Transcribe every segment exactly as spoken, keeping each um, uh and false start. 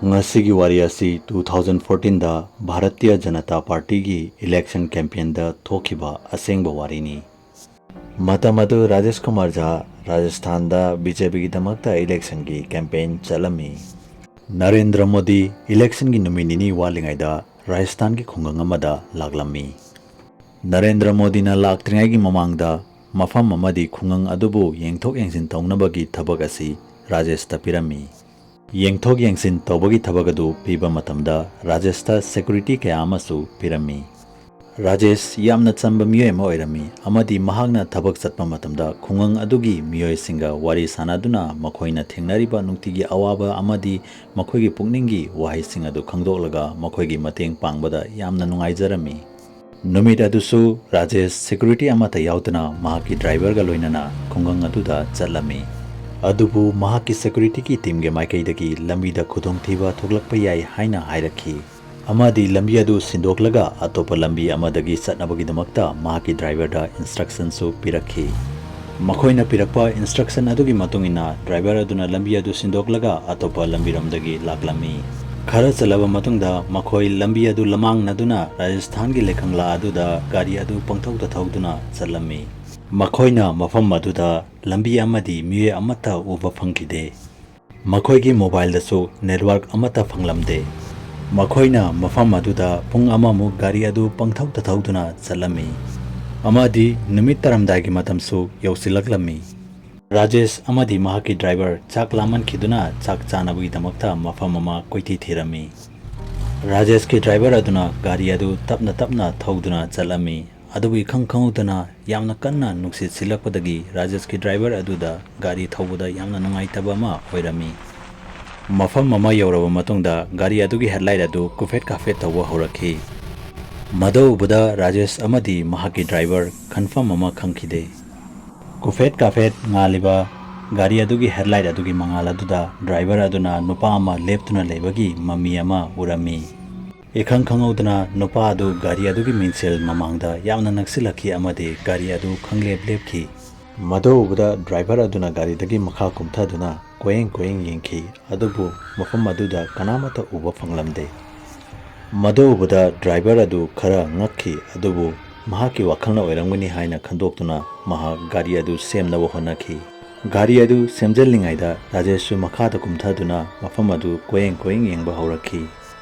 ꯉꯁꯤꯒꯤ ꯋꯥꯔꯤ ꯑꯁꯤ two thousand fourteen ꯗ ꯚꯥꯔꯇꯤꯌ ꯖꯅꯇꯥ ꯄꯥꯔꯇꯤꯒꯤ election campaign ꯗ ꯊꯣꯛꯈꯤꯕ ꯑꯁꯦꯡꯕ ꯋꯥꯔꯤꯅꯤ꯫ ꯃꯇꯝ ꯑꯗꯨ ꯔꯥꯖꯦꯁ ꯀꯨꯃꯥꯔ ꯖꯥ ꯔꯥꯖꯁꯊꯥꯟꯗ BJP ꯒꯤꯗꯃꯛꯇ election ꯒꯤ campaign ꯆꯠꯂꯝꯃꯤ꯫ ꯅꯔꯦꯟꯗ꯭ꯔ ꯃꯣꯗꯤ election ꯒꯤ ꯅꯨꯃꯤꯠ ꯅꯤꯅꯤ ꯋꯥꯠꯂꯤꯉꯩꯗ ꯔꯥꯖꯁꯊꯥꯟꯒꯤ ꯈꯨꯡꯒꯪ ꯑꯃꯗ ꯂꯥꯛꯂꯝꯃꯤ꯫ ꯅꯔꯦꯟꯗ꯭ꯔ ꯃꯣꯗꯤꯅ ꯂꯥꯛꯇ꯭ꯔꯤꯉꯩꯒꯤ ꯃꯃꯥꯡꯗ ꯃꯐꯝ ꯑꯃꯗꯤ ꯈꯨꯡꯒꯪ ꯑꯗꯨꯕꯨ ꯌꯦꯡꯊꯣꯛ ꯌꯦꯡꯁꯤꯟ ꯇꯧꯅꯕꯒꯤ ꯊꯕꯛ ꯑꯁꯤ ꯔꯥꯖꯦꯁꯇ ꯄꯤꯔꯝꯃꯤ꯫ ꯌꯦꯡꯊꯣꯛ ꯌꯦꯡꯁꯤꯟ ꯇꯧꯕꯒꯤ ꯊꯕꯛ ꯑꯗꯨ ꯄꯤꯕ ꯃꯇꯝꯗ ꯔꯥꯖꯦꯁꯇ security ꯀꯌꯥ ꯑꯃꯁꯨ ꯄꯤꯔꯝꯃꯤ꯫ ꯔꯥꯖꯦꯁ ꯌꯥꯝꯅ ꯆꯝꯕ ꯃꯤꯑꯣꯏ ꯑꯃ ꯑꯣꯏꯔꯝꯃꯤ ꯑꯃꯗꯤ ꯃꯍꯥꯛꯅ ꯊꯕꯛ ꯆꯠꯄ ꯃꯇꯝꯗ ꯈꯨꯡꯒꯪ ꯑꯗꯨꯒꯤ ꯃꯤꯑꯣꯏꯁꯤꯡꯒ ꯋꯥꯔꯤ ꯁꯥꯅꯗꯨꯅ ꯃꯈꯣꯏꯅ ꯊꯦꯡꯅꯔꯤꯕ ꯅꯨꯡꯇꯤꯒꯤ ꯑꯋꯥꯕ ꯑꯃꯗꯤ ꯃꯈꯣꯏꯒꯤ ꯄꯨꯛꯅꯤꯡꯒꯤ ꯋꯥꯍꯩꯁꯤꯡ ꯑꯗꯨ ꯈꯪꯗꯣꯛꯂꯒ ꯃꯈꯣꯏꯒꯤ ꯃꯇꯦꯡ ꯄꯥꯡꯕꯗ ꯌꯥꯝꯅ ꯅꯨꯡꯉꯥꯏꯖꯔꯝꯃꯤ꯫ ꯅꯨꯃꯤꯠ ꯑꯗꯨꯁꯨ ꯔꯥꯖꯦꯁ security ꯑꯃꯠꯇ ꯌꯥꯎꯗꯅ ꯃꯍꯥꯛꯀꯤ driver ꯒ ꯂꯣꯏꯅꯅ ꯈꯨꯡꯒꯪ ꯑꯗꯨꯗ ꯆꯠꯂꯝꯃꯤ꯫ ꯑꯗꯨꯕꯨ ꯃꯍꯥꯛꯀꯤ security ꯒꯤ team ꯒꯤ ꯃꯥꯏꯀꯩꯗꯒꯤ ꯂꯝꯕꯤꯗ ꯈꯨꯗꯣꯡꯊꯤꯕ ꯊꯣꯛꯂꯛꯄ ꯌꯥꯏ ꯍꯥꯏꯅ ꯍꯥꯏꯔꯛꯈꯤ꯫ ꯑꯃꯗꯤ ꯂꯝꯕꯤ ꯑꯗꯨ ꯁꯤꯟꯗꯣꯛꯂꯒ ꯑꯇꯣꯞꯄ ꯂꯝꯕꯤ ꯑꯃꯗꯒꯤ ꯆꯠꯅꯕꯒꯤꯗꯃꯛꯇ ꯃꯍꯥꯛꯀꯤ driver ꯗ instruction ꯁꯨ ꯄꯤꯔꯛꯈꯤ꯫ ꯃꯈꯣꯏꯅ ꯄꯤꯔꯛꯄ instruction ꯑꯗꯨꯒꯤ ꯃꯇꯨꯡ ꯏꯟꯅ driver ꯑꯗꯨꯅ ꯂꯝꯕꯤ ꯑꯗꯨ ꯁꯤꯟꯗꯣꯛꯂꯒ ꯑꯇꯣꯞꯄ ꯂꯝꯕꯤꯔꯣꯝꯗꯒꯤ ꯂꯥꯛꯂꯝꯃꯤ꯫ ꯈꯔ ꯆꯠꯂꯕ ꯃꯇꯨꯡꯗ ꯃꯈꯣꯏ ꯂꯝꯕꯤ ꯑꯗꯨ ꯂꯃꯥꯡꯅꯗꯨꯅ ꯔꯥꯖꯁꯊꯥꯟꯒꯤ ꯂꯩꯈꯪꯂꯥ ꯑꯗꯨꯗ ꯒꯥꯔꯤ ꯑꯗꯨ ꯄꯪꯊꯧꯗ ꯊꯧꯗꯨꯅ ꯆꯠꯂꯝꯃꯤ꯫ ꯃꯈꯣꯏꯅ ꯃꯐꯝ ꯑꯗꯨꯗ ꯂꯝꯕꯤ ꯑꯃꯗꯤ ꯃꯤꯑꯣꯏ ꯑꯃꯠꯇ ꯎꯕ ꯐꯪꯈꯤꯗꯦ꯫ ꯃꯈꯣꯏꯒꯤ mobile ꯗꯁꯨ network ꯑꯃꯠꯇ ꯐꯪꯂꯝꯗꯦ꯫ ꯃꯈꯣꯏꯅ ꯃꯐꯝ ꯑꯗꯨꯗ ꯄꯨꯡ ꯑꯃꯃꯨꯛ ꯒꯥꯔꯤ ꯑꯗꯨ ꯄꯪꯊꯧꯗ ꯊꯧꯗꯨꯅ ꯆꯠꯂꯝꯃꯤ ꯑꯃꯗꯤ ꯅꯨꯃꯤꯠ ꯇꯥꯔꯝꯗꯥꯏꯒꯤ ꯃꯇꯝꯁꯨ ꯌꯧꯁꯤꯜꯂꯛꯂꯝꯃꯤ꯫ ꯔꯥꯖꯦꯁ ꯑꯃꯗꯤ ꯃꯍꯥꯛꯀꯤ driver ꯆꯥꯛ ꯂꯥꯝꯃꯟꯈꯤꯗꯨꯅ ꯆꯥꯛ ꯆꯥꯅꯕꯒꯤꯗꯃꯛꯇ ꯃꯐꯝ ꯑꯃ ꯀꯣꯏꯊꯤ ꯊꯤꯔꯝꯃꯤ꯫ ꯔꯥꯖꯦꯁꯀꯤ driver ꯑꯗꯨꯅ ꯒꯥꯔꯤ ꯑꯗꯨ ꯇꯞꯅ ꯇꯞꯅ ꯊꯧꯗꯨꯅ ꯆꯠꯂꯝꯃꯤ꯫ ꯑꯗꯨꯕꯨ ꯏꯈꯪ ꯈꯪꯍꯧꯗꯅ ꯌꯥꯝꯅ ꯀꯟꯅ ꯅꯨꯡꯁꯤꯠ ꯁꯤꯠꯂꯛꯄꯗꯒꯤ ꯔꯥꯖꯦꯁꯀꯤ driver ꯑꯗꯨꯗ ꯒꯥꯔꯤ ꯊꯧꯕꯗ ꯌꯥꯝꯅ ꯅꯨꯡꯉꯥꯏꯇꯕ ꯑꯃ ꯑꯣꯏꯔꯝꯃꯤ꯫ ꯃꯐꯝ ꯑꯃ ꯌꯧꯔꯕ ꯃꯇꯨꯡꯗ ꯒꯥꯔꯤ ꯑꯗꯨꯒꯤ headlight ꯑꯗꯨ ꯀꯨꯐꯦꯠ ꯀꯥꯐꯦꯠ ꯇꯧꯕ ꯍꯧꯔꯛꯈꯤ꯫ ꯃꯗꯨ ꯎꯕꯗ ꯔꯥꯖꯦꯁ ꯑꯃꯗꯤ ꯃꯍꯥꯛꯀꯤ driver ꯈꯟꯐꯝ ꯑꯃ ꯈꯪꯈꯤꯗꯦ꯫ ꯀꯨꯐꯦꯠ ꯀꯥꯐꯦꯠ ꯉꯥꯜꯂꯤꯕ ꯒꯥꯔꯤ ꯑꯗꯨꯒꯤ headlight ꯑꯗꯨꯒꯤ ꯃꯉꯥꯜ ꯑꯗꯨꯗ driver ꯑꯗꯨꯅ ꯅꯨꯄꯥ ꯑꯃ ꯂꯦꯞꯇꯨꯅ ꯂꯩꯕꯒꯤ ꯃꯃꯤ ꯑꯃ ꯎꯔꯝꯃꯤ꯫ ꯏꯈꯪ ꯈꯪꯍꯧꯗꯅ ꯅꯨꯄꯥ ꯑꯗꯨ ꯒꯥꯔꯤ ꯑꯗꯨꯒꯤ ꯃꯤꯡꯁꯦꯜ ꯃꯃꯥꯡꯗ ꯌꯥꯝꯅ ꯅꯛꯁꯤꯜꯂꯛꯈꯤ ꯑꯃꯗꯤ ꯒꯥꯔꯤ ꯑꯗꯨ ꯈꯪꯂꯦꯞ ꯂꯦꯞꯈꯤ꯫ ꯃꯗꯨ ꯎꯕꯗ ꯗ꯭ꯔꯥꯏꯚꯔ ꯑꯗꯨꯅ ꯒꯥꯔꯤꯗꯒꯤ ꯃꯈꯥ ꯀꯨꯝꯊꯗꯨꯅ ꯀꯣꯏꯌꯦꯡ ꯀꯣꯏꯌꯦꯡ ꯌꯦꯡꯈꯤ, ꯑꯗꯨꯕꯨ ꯃꯐꯝ ꯑꯗꯨꯗ ꯀꯅꯥꯃꯠꯇ ꯎꯕ ꯐꯪꯂꯝꯗꯦ꯫ ꯃꯗꯨ ꯎꯕꯗ ꯗ꯭ꯔꯥꯏꯚꯔ ꯑꯗꯨ ꯈꯔ ꯉꯛꯈꯤ, ꯑꯗꯨꯕꯨ ꯃꯍꯥꯛꯀꯤ ꯋꯥꯈꯜꯅ ꯑꯣꯏꯔꯝꯒꯅꯤ ꯍꯥꯏꯅ ꯈꯟꯗꯣꯛꯇꯨꯅ ꯃꯍꯥꯛ ꯒꯥꯔꯤ ꯑꯗꯨ ꯁꯦꯝꯅꯕ ꯍꯣꯠꯅꯈꯤ꯫ ꯒꯥꯔꯤ ꯑꯗꯨ ꯁꯦꯝꯖꯤꯜꯂꯤꯉꯩꯗ ꯔꯥꯖꯦꯁꯁꯨ ꯃꯈꯥꯗ ꯀꯨꯝꯊꯗꯨꯅ ꯃꯐꯝ ꯑꯗꯨ ꯀꯣꯏꯌꯦꯡ ꯀꯣꯏꯌꯦꯡ ꯌꯦꯡꯕ ꯍꯧꯔꯛꯈꯤ꯫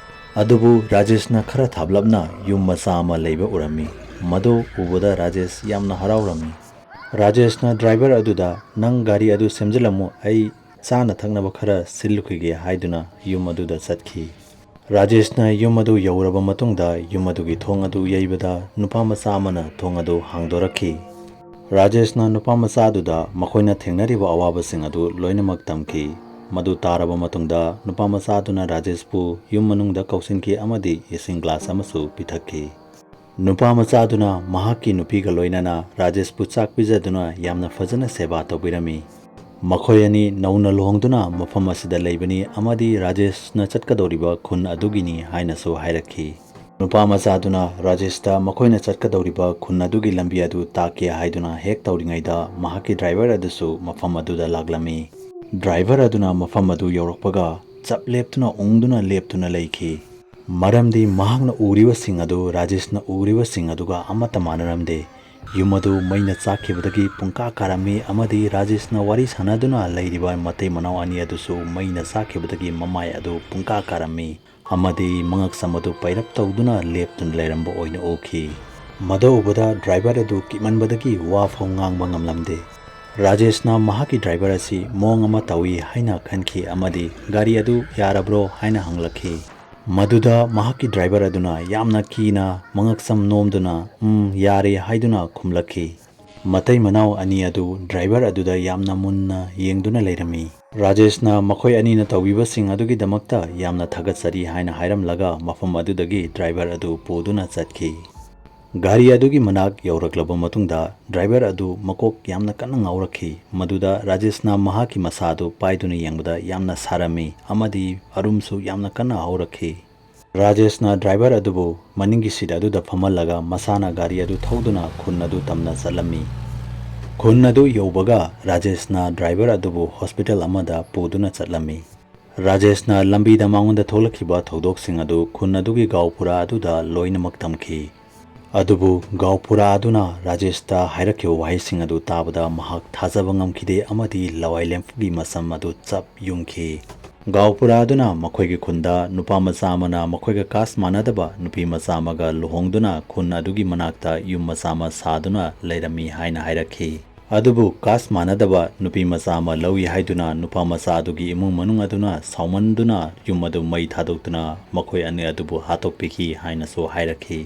ꯑꯗꯨꯕꯨ ꯔꯥꯖꯦꯁꯅ ꯈꯔ ꯊꯥꯞꯂꯞꯅ ꯌꯨꯝ ꯃꯆꯥ ꯑꯃ ꯂꯩꯕ ꯎꯔꯝꯃꯤ꯫ ꯃꯗꯨ ꯎꯕꯗ ꯔꯥꯖꯦꯁ ꯌꯥꯝꯅ ꯍꯔꯥꯎꯔꯝꯃꯤ꯫ ꯔꯥꯖꯦꯁꯅ ꯗ꯭ꯔꯥꯏꯚꯔ ꯑꯗꯨꯗ, "ꯅꯪ ꯒꯥꯔꯤ ꯑꯗꯨ ꯁꯦꯝꯖꯤꯜꯂꯝꯃꯨ, ꯑꯩ ꯆꯥꯅ ꯊꯛꯅꯕ ꯈꯔ ꯁꯤꯜꯂꯨꯈꯤꯒꯦ" ꯍꯥꯏꯗꯨꯅ ꯌꯨꯝ ꯑꯗꯨꯗ ꯆꯠꯈꯤ꯫ ꯔꯥꯖꯦꯁꯅ ꯌꯨꯝ ꯑꯗꯨ ꯌꯧꯔꯕ ꯃꯇꯨꯡꯗ ꯌꯨꯝ ꯑꯗꯨꯒꯤ ꯊꯣꯡ ꯑꯗꯨ ꯌꯩꯕꯗ ꯅꯨꯄꯥ ꯃꯆꯥ ꯑꯃꯅ ꯊꯣꯡ ꯑꯗꯨ ꯍꯥꯡꯗꯣꯔꯛꯈꯤ꯫ ꯔꯥꯖꯦꯁꯅ ꯅꯨꯄꯥ ꯃꯆꯥ ꯑꯗꯨꯗ ꯃꯈꯣꯏꯅ ꯊꯦꯡꯅꯔꯤꯕ ꯑꯋꯥꯕꯁꯤꯡ ꯑꯗꯨ ꯂꯣꯏꯅꯃꯛ ꯇꯝꯈꯤ꯫ ꯃꯗꯨ ꯇꯥꯔꯕ ꯃꯇꯨꯡꯗ ꯅꯨꯄꯥ ꯃꯆꯥ ꯑꯗꯨꯅ ꯔꯥꯖꯦꯁꯄꯨ ꯌꯨꯝ ꯃꯅꯨꯡꯗ ꯀꯧꯁꯤꯟꯈꯤ ꯑꯃꯗꯤ ꯏꯁꯤꯡ ꯒ꯭ꯂꯥꯁ ꯑꯃꯁꯨ ꯄꯤꯊꯛꯈꯤ꯫ ꯅꯨꯄꯥ ꯃꯆꯥꯗꯨꯅ ꯃꯍꯥꯛꯀꯤ ꯅꯨꯄꯤꯒ ꯂꯣꯏꯅꯅ ꯔꯥꯖꯦꯁꯄꯨ ꯆꯥꯛ ꯄꯤꯖꯗꯨꯅ ꯌꯥꯝꯅ ꯐꯖꯅ ꯁꯦꯕꯥ ꯇꯧꯕꯤꯔꯝꯃꯤ꯫ ꯃꯈꯣꯏ ꯑꯅꯤ ꯅꯧꯅ ꯂꯨꯍꯣꯡꯗꯨꯅ ꯃꯐꯝ ꯑꯁꯤꯗ ꯂꯩꯕꯅꯤ ꯑꯃꯗꯤ ꯔꯥꯖꯦꯁꯅ ꯆꯠꯀꯗꯧꯔꯤꯕ ꯈꯨꯟ ꯑꯗꯨꯒꯤꯅꯤ ꯍꯥꯏꯅꯁꯨ ꯍꯥꯏꯔꯛꯈꯤ꯫ ꯅꯨꯄꯥ ꯃꯆꯥꯗꯨꯅ ꯔꯥꯖꯦꯁꯇ ꯃꯈꯣꯏꯅ ꯆꯠꯀꯗꯧꯔꯤꯕ ꯈꯨꯟ ꯑꯗꯨꯒꯤ ꯂꯝꯕꯤ ꯑꯗꯨ ꯇꯥꯛꯀꯦ ꯍꯥꯏꯗꯨꯅ ꯍꯦꯛ ꯇꯧꯔꯤꯉꯩꯗ ꯃꯍꯥꯛꯀꯤ ꯗ꯭ꯔꯥꯏꯚꯔ ꯑꯗꯨꯁꯨ ꯃꯐꯝ ꯑꯗꯨꯗ ꯂꯥꯛꯂꯝꯃꯤ꯫ ꯗ꯭ꯔꯥꯏꯚꯔ ꯑꯗꯨꯅ ꯃꯐꯝ ꯑꯗꯨ ꯌꯧꯔꯛꯄꯒ ꯆꯞ ꯂꯦꯞꯇꯨꯅ ꯎꯪꯗꯨꯅ ꯂꯦꯞꯇꯨꯅ ꯂꯩꯈꯤ꯫ ꯃꯔꯝꯗꯤ ꯃꯍꯥꯛꯅ ꯎꯔꯤꯕꯁꯤꯡ ꯑꯗꯨ ꯔꯥꯖꯦꯁꯅ ꯎꯔꯤꯕꯁꯤꯡ ꯑꯗꯨꯒ ꯑꯃꯠꯇ ꯃꯥꯟꯅꯔꯝꯗꯦ꯫ ꯌꯨꯝ ꯑꯗꯨ ꯃꯩꯅ ꯆꯥꯛꯈꯤꯕꯗꯒꯤ ꯄꯨꯡꯀꯥ ꯀꯥꯔꯝꯃꯤ ꯑꯃꯗꯤ ꯔꯥꯖꯦꯁꯅ ꯋꯥꯔꯤ ꯁꯥꯟꯅꯗꯨꯅ ꯂꯩꯔꯤꯕ ꯃꯇꯩ ꯃꯅꯥꯎ ꯑꯅꯤ ꯑꯗꯨꯁꯨ ꯃꯩꯅ ꯆꯥꯛꯈꯤꯕꯗꯒꯤ ꯃꯃꯥꯏ ꯑꯗꯨ ꯄꯨꯡꯀꯥ ꯀꯥꯔꯝꯃꯤ ꯑꯃꯗꯤ ꯃꯉꯛꯁꯝ ꯑꯗꯨ ꯄꯩꯔꯞ ꯇꯧꯗꯨꯅ ꯂꯦꯞꯇꯨꯅ ꯂꯩꯔꯝꯕ ꯑꯣꯏꯅ ꯎꯈꯤ꯫ ꯃꯗꯨ ꯎꯕꯗ ꯗ꯭ꯔꯥꯏꯚꯔ ꯑꯗꯨ ꯀꯤꯃꯟꯕꯗꯒꯤ ꯋꯥ ꯐꯥꯎ ꯉꯥꯡꯕ ꯉꯝꯂꯝꯗꯦ꯫ ꯔꯥꯖꯦꯁꯅ ꯃꯍꯥꯛꯀꯤ ꯗ꯭ꯔꯥꯏꯚꯔ ꯑꯁꯤ ꯃꯑꯣꯡ ꯑꯃ ꯇꯧꯏ ꯍꯥꯏꯅ ꯈꯟꯈꯤ ꯑꯃꯗꯤ "ꯒꯥꯔꯤ ꯑꯗꯨ ꯌꯥꯔꯕ꯭ꯔꯣ?" ꯍꯥꯏꯅ ꯍꯪꯂꯛꯈꯤ꯫ ꯃꯗꯨꯗ ꯃꯍꯥꯛꯀꯤ ꯗ꯭ꯔꯥꯏꯚꯔ ꯑꯗꯨꯅ ꯌꯥꯝꯅ ꯀꯤꯅ ꯃꯉꯛꯁꯝ ꯅꯣꯝꯗꯨꯅ "ꯎꯝ, ꯌꯥꯔꯦ" ꯍꯥꯏꯗꯨꯅ ꯈꯨꯝꯂꯛꯈꯤ꯫ ꯃꯇꯩ ꯃꯅꯥꯎ ꯑꯅꯤ ꯑꯗꯨ ꯗ꯭ꯔꯥꯏꯚꯔ ꯑꯗꯨꯗ ꯌꯥꯝꯅ ꯃꯨꯟꯅ ꯌꯦꯡꯗꯨꯅ ꯂꯩꯔꯝꯃꯤ꯫ ꯔꯥꯖꯦꯁꯅ ꯃꯈꯣꯏ ꯑꯅꯤꯅ ꯇꯧꯕꯤꯕꯁꯤꯡ ꯑꯗꯨꯒꯤꯗꯃꯛꯇ ꯌꯥꯝꯅ ꯊꯥꯒꯠꯆꯔꯤ ꯍꯥꯏꯅ ꯍꯥꯏꯔꯝꯂꯒ ꯃꯐꯝ ꯑꯗꯨꯗꯒꯤ ꯗ꯭ꯔꯥꯏꯚꯔ ꯑꯗꯨ ꯄꯨꯗꯨꯅ ꯆꯠꯈꯤ꯫ ꯒꯥꯔꯤ ꯑꯗꯨꯒꯤ ꯃꯅꯥꯛ ꯌꯧꯔꯛꯂꯕ ꯃꯇꯨꯡꯗ ꯗ꯭ꯔꯥꯏꯚꯔ ꯑꯗꯨ ꯃꯀꯣꯛ ꯌꯥꯝꯅ ꯀꯟꯅ ꯉꯥꯎꯔꯛꯈꯤ꯫ ꯃꯗꯨꯗ ꯔꯥꯖꯦꯁꯅ ꯃꯍꯥꯛꯀꯤ ꯃꯁꯥ ꯑꯗꯨ ꯄꯥꯏꯗꯨꯅ ꯌꯦꯡꯕꯗ ꯌꯥꯝꯅ ꯁꯥꯔꯝꯃꯤ ꯑꯃꯗꯤ ꯑꯔꯨꯝꯁꯨ ꯌꯥꯝꯅ ꯀꯟꯅ ꯍꯧꯔꯛꯈꯤ꯫ ꯔꯥꯖꯦꯁꯅ ꯗ꯭ꯔꯥꯏꯚꯔ ꯑꯗꯨꯕꯨ ꯃꯅꯤꯡꯒꯤ ꯁꯤꯠ ꯑꯗꯨꯗ ꯐꯝꯍꯜꯂꯒ ꯃꯁꯥꯅ ꯒꯥꯔꯤ ꯑꯗꯨ ꯊꯧꯗꯨꯅ ꯈꯨꯟ ꯑꯗꯨ ꯇꯝꯅ ꯆꯠꯂꯝꯃꯤ꯫ ꯈꯨꯟ ꯑꯗꯨ ꯌꯧꯕꯒ ꯔꯥꯖꯦꯁꯅ ꯗ꯭ꯔꯥꯏꯚꯔ ꯑꯗꯨꯕꯨ ꯍꯣꯁꯄꯤꯇꯥꯜ ꯑꯃꯗ ꯄꯨꯗꯨꯅ ꯆꯠꯂꯝꯃꯤ꯫ ꯔꯥꯖꯦꯁꯅ ꯂꯝꯕꯤꯗ ꯃꯉꯣꯟꯗ ꯊꯣꯛꯂꯛꯈꯤꯕ ꯊꯧꯗꯣꯛꯁꯤꯡ ꯑꯗꯨ ꯈꯨꯟ ꯑꯗꯨꯒꯤ ꯒꯥꯎ ꯄꯨꯔꯥ ꯑꯗꯨꯗ ꯂꯣꯏꯅꯃꯛ ꯇꯝꯈꯤ꯫ ꯑꯗꯨꯕꯨ ꯒꯥꯎ ꯄꯨꯔꯥ ꯑꯗꯨꯅ ꯔꯥꯖꯦꯁꯇ ꯍꯥꯏꯔꯛꯈꯤꯕ ꯋꯥꯍꯩꯁꯤꯡ ꯑꯗꯨ ꯇꯥꯕꯗ ꯃꯍꯥꯛ ꯊꯥꯖꯕ ꯉꯝꯈꯤꯗꯦ ꯑꯃꯗꯤ ꯂꯋꯥꯏ ꯂꯦꯝꯐꯨꯒꯤ ꯃꯁꯝ ꯑꯗꯨ ꯆꯞ ꯌꯨꯡꯈꯤ꯫ ꯒꯥꯎ ꯄꯨꯔꯥ ꯑꯗꯨꯅ ꯃꯈꯣꯏꯒꯤ ꯈꯨꯟꯗ ꯅꯨꯄꯥ ꯃꯆꯥ ꯑꯃꯅ ꯃꯈꯣꯏꯒ ꯀꯥꯁ ꯃꯥꯟꯅꯗꯕ ꯅꯨꯄꯤ ꯃꯆꯥ ꯑꯃꯒ ꯂꯨꯍꯣꯡꯗꯨꯅ ꯈꯨꯟ ꯑꯗꯨꯒꯤ ꯃꯅꯥꯛꯇ ꯌꯨꯝ ꯃꯆꯥ ꯑꯃ ꯁꯥꯗꯨꯅ ꯂꯩꯔꯝꯃꯤ ꯍꯥꯏꯅ ꯍꯥꯏꯔꯛꯈꯤ꯫ ꯑꯗꯨꯕꯨ ꯀꯥꯁ ꯃꯥꯟꯅꯗꯕ ꯅꯨꯄꯤ ꯃꯆꯥ ꯑꯃ ꯂꯧꯏ ꯍꯥꯏꯗꯨꯅ ꯅꯨꯄꯥ ꯃꯆꯥ ꯑꯗꯨꯒꯤ ꯏꯃꯨꯡ ꯃꯅꯨꯡ ꯑꯗꯨꯅ ꯁꯥꯎꯃꯟꯗꯨꯅ ꯌꯨꯝ ꯑꯗꯨ ꯃꯩ ꯊꯥꯗꯣꯛꯇꯨꯅ ꯃꯈꯣꯏ ꯑꯅꯤ ꯑꯗꯨꯕꯨ ꯍꯥꯠꯇꯣꯛꯄꯤꯈꯤ ꯍꯥꯏꯅꯁꯨ ꯍꯥꯏꯔꯛꯈꯤ꯫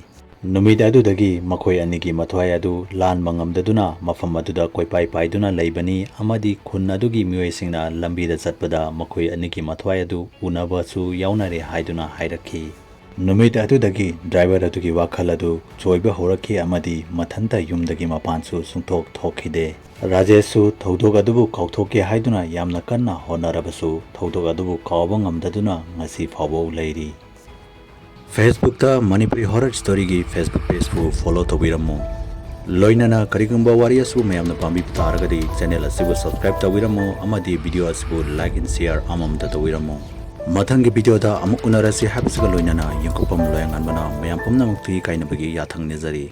ꯅꯨꯃꯤꯠ ꯑꯗꯨꯗꯒꯤ ꯃꯈꯣꯏ ꯑꯅꯤꯒꯤ ꯃꯊ꯭ꯋꯥꯏ ꯑꯗꯨ ꯂꯥꯟꯕ ꯉꯝꯗꯗꯨꯅ ꯃꯐꯝ ꯑꯗꯨꯗ ꯀꯣꯏꯄꯥꯏ ꯄꯥꯏꯗꯨꯅ ꯂꯩꯕꯅꯤ ꯑꯃꯗꯤ ꯈꯨꯟ ꯑꯗꯨꯒꯤ ꯃꯤꯑꯣꯏꯁꯤꯡꯅ ꯂꯝꯕꯤꯗ ꯆꯠꯄꯗ ꯃꯈꯣꯏ ꯑꯅꯤꯒꯤ ꯃꯊ꯭ꯋꯥꯏ ꯑꯗꯨ ꯎꯅꯕꯁꯨ ꯌꯥꯎꯅꯔꯦ ꯍꯥꯏꯗꯨꯅ ꯍꯥꯏꯔꯛꯈꯤ꯫ ꯅꯨꯃꯤꯠ ꯑꯗꯨꯗꯒꯤ ꯗ꯭ꯔꯥꯏꯚꯔ ꯑꯗꯨꯒꯤ ꯋꯥꯈꯜ ꯑꯗꯨ ꯆꯣꯏꯕ ꯍꯧꯔꯛꯈꯤ ꯑꯃꯗꯤ ꯃꯊꯟꯇ ꯌꯨꯝꯗꯒꯤ ꯃꯄꯥꯟꯁꯨ ꯁꯨꯡꯊꯣꯛ ꯊꯣꯛꯈꯤꯗꯦ꯫ ꯔꯥꯖꯦꯁꯁꯨ ꯊꯧꯗꯣꯛ ꯑꯗꯨꯕꯨ ꯀꯥꯎꯊꯣꯛꯀꯦ ꯍꯥꯏꯗꯨꯅ ꯌꯥꯝꯅ ꯀꯟꯅ ꯍꯣꯠꯅꯔꯕꯁꯨ ꯊꯧꯗꯣꯛ ꯑꯗꯨꯕꯨ ꯀꯥꯎꯕ ꯉꯝꯗꯗꯨꯅ ꯉꯁꯤ ꯐꯥꯎꯕ ꯂꯩꯔꯤ꯫ Facebook-ꯇ Manipuri Horror Story-ꯒꯤ Facebook page-ꯄꯨ follow ꯇꯧꯕꯤꯔꯝꯃꯨ꯫ ꯂꯣꯏꯅꯅ ꯀꯔꯤꯒꯨꯝꯕ ꯋꯥꯔꯤ ꯑꯁꯤꯕꯨ ꯃꯌꯥꯝꯅ ꯄꯥꯝꯕꯤꯕ ꯇꯥꯔꯒꯗꯤ channel ꯑꯁꯤꯕꯨ subscribe ꯇꯧꯕꯤꯔꯝꯃꯨ ꯑꯃꯗꯤ video ꯑꯁꯤꯕꯨ like and share ꯑꯃꯃꯝꯇ ꯇꯧꯕꯤꯔꯝꯃꯨ꯫ ꯃꯊꯪꯒꯤ video-ꯗ ꯑꯃꯨꯛ ꯎꯅꯔꯁꯤ ꯍꯥꯏꯕꯁꯤꯒ ꯂꯣꯏꯅꯅ ꯌꯦꯡꯀꯣꯛꯄꯝ ꯂꯣꯌꯥꯉꯥꯟꯕꯅ ꯃꯌꯥꯝ ꯄꯨꯝꯅꯃꯛꯇꯒꯤ ꯀꯥꯏꯅꯕꯒꯤ ꯌꯥꯊꯪ ꯅꯤꯖꯔꯤ꯫